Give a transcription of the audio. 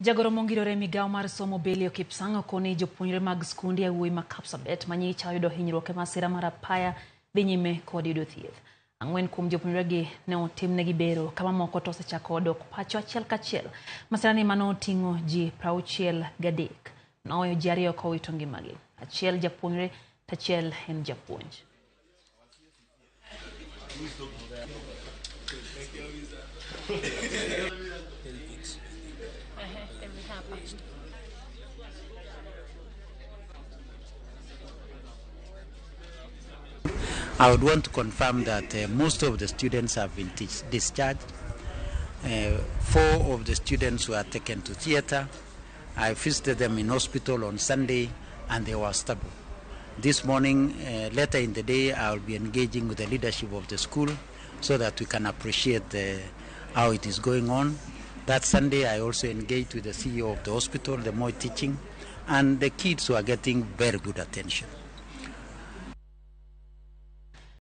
Jagoro mongirore e migawo mar somo Belio Kipsang' okoni jopuonjre mag skunde yawuoyi ma Kapsabet manyicha oyudo hinyruok e masira mar apaya dhi nyime kod yudo thieth. Ang'wen kuom jopuonjregi ne otimnegi bero ka mamoko to osechako dok pacho achiel kachiel. Masirani mane oting'o ji 63 noweyo ji ariyo kowito ngimagi. Achiel japuonjre to achiel en japuonj. I would want to confirm that most of the students have been discharged. 4 of the students were taken to theater. I visited them in hospital on Sunday and they were stable. This morning, later in the day, I will be engaging with the leadership of the school so that we can appreciate how it is going on. That Sunday, I also engaged with the CEO of the hospital, the Moi Teaching, and the kids were getting very good attention.